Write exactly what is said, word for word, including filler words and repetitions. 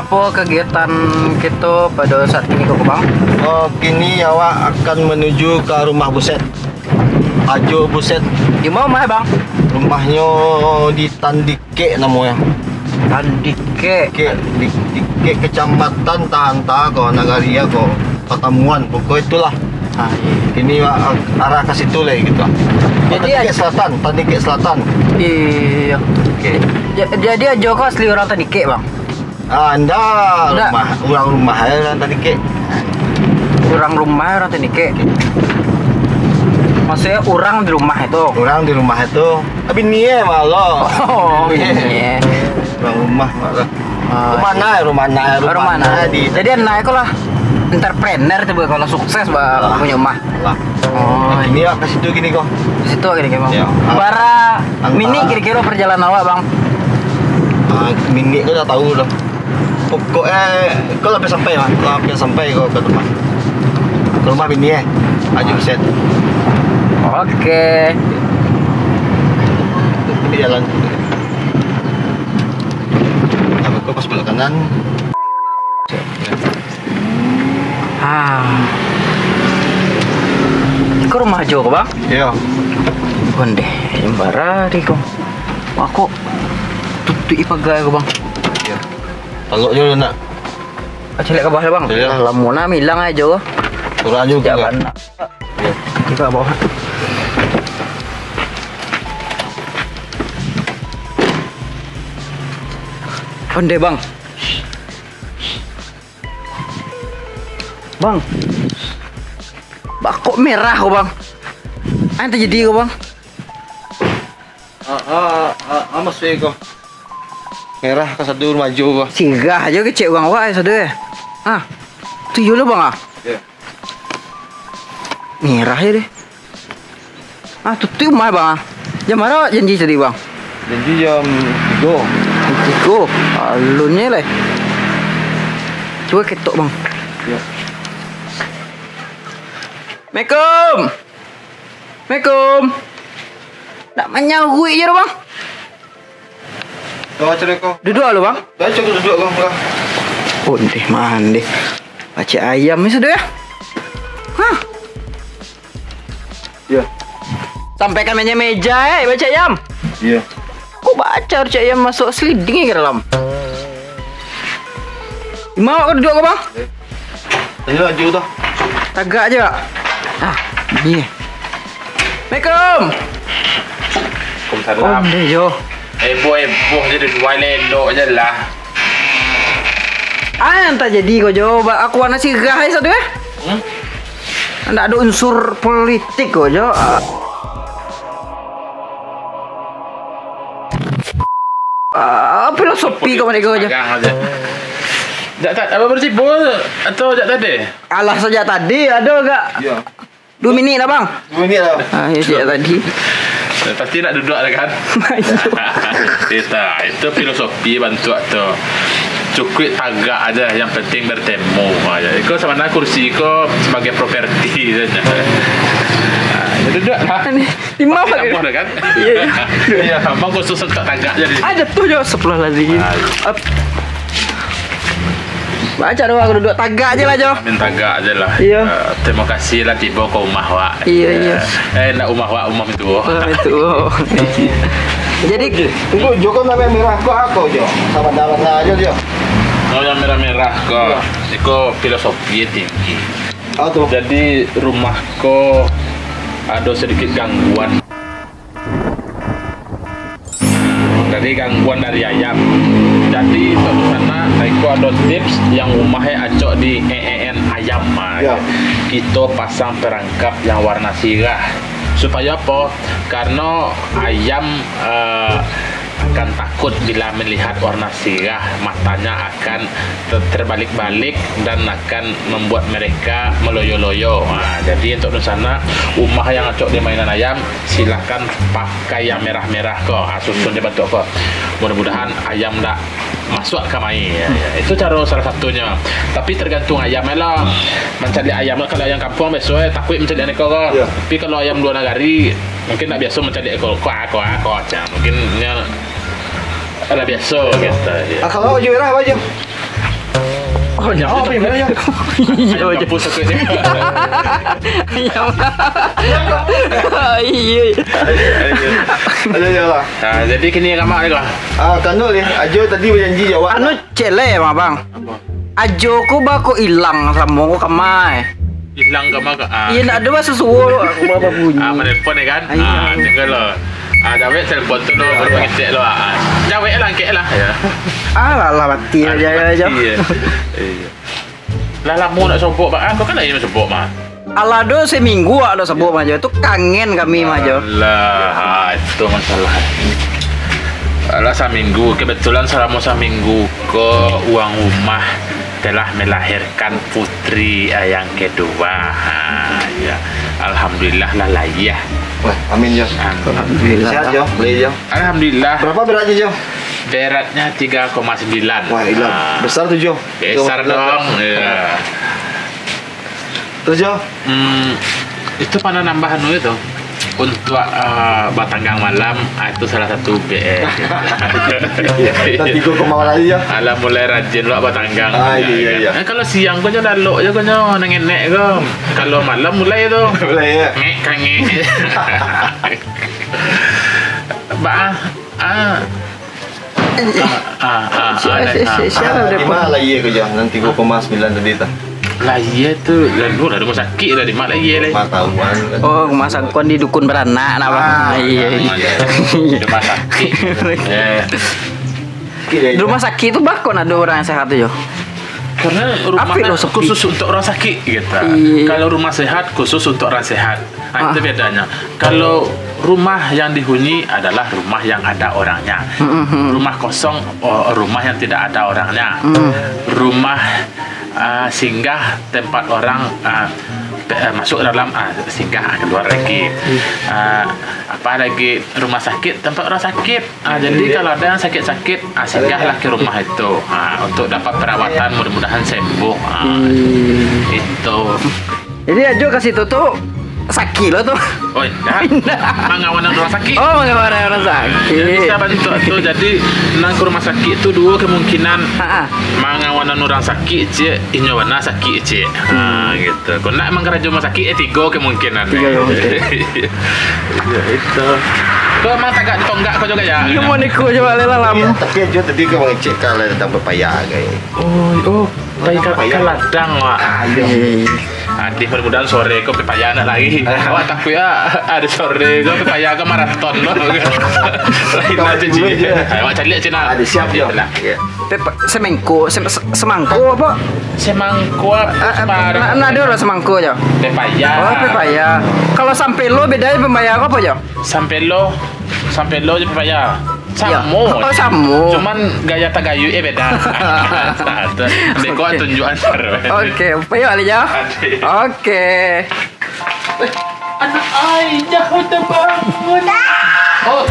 Apo kagiatan kito pado saat kini ko, Bang? Oh, kini awak akan manuju ka rumah Buset. Ajo Buset. Di ma rumah, Bang? Rumahnyo di Tandikek namonyo. Tandikek. Kek, di, di Kek Kecamatan Tahanta ko, Nagari ko, Patamuan, pokok itulah. Ah, iyo. Kini a-, arah ka situ lai gitu. Jadi, Tandikek Selatan, Tandikek Selatan. Iyo. Oke. Ja-, jadi Ajo ko asli urang Tandikek, Bang? Ah, ndak. Ndak. Rumah, urang rumah aja urang Tandikek. Urang rumah urang Tandikek. Maksudnya urang di rumah itu. Urang di rumah itu. Bini eh malah. Oh, bini eh. Urang rumah malah. Ah, rumah anak, rumah anak, rumah anak di. Jadi anak itu lah entrepreneur tu, kalau sukses bah, punyo rumah. Lah. Oh, kini awak ka situ kini ko. Di situ kini ko, Bang. Yo. Bara minit kiro-kiro perjalanan awak, Bang? Ah, minit ko dah tahu dah. Pokok eh, ko lah sampai, Bang. Ko lah sampai ko ka rumah. Ka rumah bini eh. Ajo Buset. Oke. Di jalan. Nah, ko pas belok kanan. Ah. Ko rumah Ajo ko, Bang? Iyo. Ondeh, jambara di ko. Mako tutuik paga ko, Bang. Iyo. Talok jo nak. Caliak ka bawah, Bang. Iyo. Lah lamo nak ilang Ajo ko. Kurang jugo. Jangan nak. Iyo. Ka bawah. Ondeh, Bang. Bang. Bako merah ko, Bang. Apo nan tajadi ko, Bang? Ah, ah, ah, ah, maksud ko. Merah ka sadu maju ko. Sirah ajo kecek urang awak sadu eh. Ah. Tu iyo lo, Bang, ah. Yo. Merah yo deh. Ah, tu, tu rumah, Bang, ah. Jam bara janji tadi, Bang? Janji jam tigo. Jam tigo. Alunnyo lai. Cubo ketok, Bang. Yo. Assalamualaikum. Assalamualaikum. Nak manyaruik je tu, Bang. Yo, Assalamualaikum. Duduak lu, Bang. Baco duduak, Bang. Ondeh mandeh. Pacik ayam ni sudah, yo? Hah? Yo. Sampaikan meja-meja, eh, pacik ayam. Yo. Kok baco pacik ayam masuk sliding ke dalam? Di ma awak ko duduak ko, Bang? Yo. Tadi laju tu. Tagak je, Pak. Ah, ni. Assalamualaikum. Waalaikumsalam. Ondeh, yo. Heboh-heboh je, duduak elok-elok je lah. Ah, nan tajadi ko jo, ba-, aku warna sirah je satu, eh. Hmm? Ndak ado unsur politik ko jo. Ah. Ah, filosofi ko mereka je. Sembarang aja. Jak ta-, apa, bersibo atau jak tadi? Alah, sajak tadi ado agak. Yo. Duo minit lah, Bang. Duo minit lah. Ah, yo, sajak tadi. Pasti nak duduak lah, kan? Iyo. Itu, itu filosofi bantuak tu. Cukuik tagak aja, yang penting bertemu aja. Iko sabananyo kursi ko sebagai properti saja. Ah, yo, duduak lah. Ni, di ma, Pak? Namuah dah, kan? Iyo, iyo. Iyo, abang khusus untuk tagak je di sini. Ado tu jo, astagfirullahalazim. Ah. Ap-, Baco doa, duduak tagak je lah, Jo. Main tagak je lah. Iyo. Eh, terima kasih lah tibo ka rumah wak. Iyo, iyo. Eh, ndak rumah wak, rumah mintuo. Rumah mintuo. Jadi, Joko, namo merah ko apo, Jo? Samo dalam aja, Jo. Kalau yang merah-merah ko, iyo, iko filosofi tinggi. Apo tu? Jadi, rumah ko ado sedikit gangguan. Dari gangguan dari ayam. Jadi, sanak, iko ado tips yang rumah e acok di E E N ayam. Ah, yo. Kito pasang perangkap yang warna sirah. Supayo apo? Karno ayam, eh, akan takut bila melihat warna sirah, matanya akan ter-, terbalik-balik dan akan membuat mereka meloyo-loyo. Ha, jadi untuk dunsanak, rumah yang acok di mainan ayam, silahkan pakai yang merah-merah ko. Ha, susun je bantuak ko. Mudah-mudahan ayam ndak masuak ka mai. Ya, ya. Itu caro salah satunyo. Tapi tergantung ayam lah. Mancaliak ayam, kalau ayam kampuang biaso, eh, takuik mancaliak neko ko. Ya. Tapi kalau ayam luar nagari, mungkin ndak biaso mancaliak ko, ko, ko, ko, macam. Mungkin nyo lah biaso gitu, ya. Ah, kalau awak jo merah apo jo? Oh, nyawa. Oh, apa yang mana, ya? Iya, iya. Kampus aku ni. Iya. Oh, iya. Ayo, ayo lah. Nah, jadi kini ramak ni kah? Ah, kanuk ni. Ajo tadi bajanji jawab. Anu, celek, Abang. Apa? Ajo ko bako ilang samo ko kamai. Ilang ka ma ka? Ah. Iya, ndak ado basuo, aku babunyi. Ah, manelpon ya kan? Iya. Ah, tinggal lo. Ah, jawek telepon tu lo, baru ngecek lo. Ah. Jawek lah, angkek lah. Ya. Ah, lah, lah, mati aja, ya, aja. Iya. Iya. Lah lamo nak sobok, Pak. Ah, kau kan lagi nak sobok, mah. Alah, do seminggu awak dak sobok, mah, jo. Tu kangen kami, mah, jo. Alah, ah, itu masalah. Alah, saminggu. Kebetulan selama saminggu ko uang rumah telah melahirkan putri, ah, yang kedua. Ha, ya. Alhamdulillah lah lahir. Wah, amin, Jo. Amin. Alhamdulillah. Sehat, Jo? Boleh, Jo? Alhamdulillah. Berapa beratnya, Jo? Beratnya tiga koma sembilan. Wah, gila. Ah. Besar tu, Jo. Besar dong. Ya. Terus, Jo? Hmm, itu pernah nambah anu itu. Untuk, ah, batanggang malam, ah, itu salah satu B N. Nanti gua ke bawah lagi, ya. Alah, mulai rajin lah batanggang. Ah, iya, iya, iya. Eh, kalau siang kau je lalok je kau nyo, nang enek kau. Kalau malam mulai tu. Mulai, ya. Ngek, kangek. Ba, ah. Ah, ah, ah, si-, ah, si-, ah, si-, siapa ah, dia di pun? Mana lagi ya kerja? Nanti gua koma sembilan tadi tah. Lah iya tu, lah lu lah rumah sakit lah, di mana lagi ya, leh? Rumah tahuan kan. Oh, rumah sakit di dukun beranak nak, Bang? Ah, iya, iya, iya. Rumah sakit. Ya. Sakit ya, ya. Di rumah sakit tu bakal ada orang yang sehat tu, Jo? Karena rumah Apik lo sepi. Khusus untuk orang sakit gitu. Iya. Kalau rumah sehat khusus untuk orang sehat. Nah, itu Ah. bedanya. Kalau rumah yang dihuni adalah rumah yang ada orangnya. Mm-mm. Rumah kosong, oh, rumah yang tidak ada orangnya. Mm. Rumah, ah, singgah tempat orang, ah, pe-, eh, masuk dalam, ah, singgah, ah, keluar lagi. Mm. Ah, apa lagi, rumah sakit tempat orang sakit. Ah, jadi Iya. kalau ada yang sakit-sakik, ah, singgahlah ke rumah itu. Ah, untuk dapat perawatan, mudah-mudahan sembuh. Ah, Hmm. itu. Jadi Ajo ka situ tu sakik lo tu? Oh, indak. Indak. Mangawanan urang sakik. Oh, mangawanan urang sakik. Jadi, sabantuak tu, jadi, nan ka rumah sakik tu duo kemungkinan. Ha, ha. Mangawanan urang sakik, ciek, inyo bana sakik, ciek. Ha, Hmm. gitu. Kok ndak emang karajo rumah sakik, eh, tigo kemungkinan. Tigo kemungkinan. Ya, itu. Kau emang tagak di tonggak kau juga, ya? Iyo, mau neko je balik lah, lam. Tapi Ajo tadi kau mangecek ka lah datang pepaya, guys. Oh, oh, pai ka, ka ladang, Wak. Ah, iyo. Adih, mudah-mudahan sore ko pepaya nak lari. Awak takut ya, ada sore ko pepaya ko maraton lo. Lain aja ji. Awak cari aja nah. Ada siap, Jo. Lah. Ya. Pepa-, semengko, sem-, se-, semangko apa? Semangko, ah, separuh. Nah, nah, ada lah semangko, Jo. Pepaya. Oh, pepaya. Kalau sampelo beda pepaya apa, Jo? Sampelo, sampelo je pepaya. Samo. Oh, samo. Cuman gaya tagayuk eh beda. Deko Oke. tunjukan cara. Oke, payo ali ya. Oke. Eh, anak ayah udah bangun. Oh.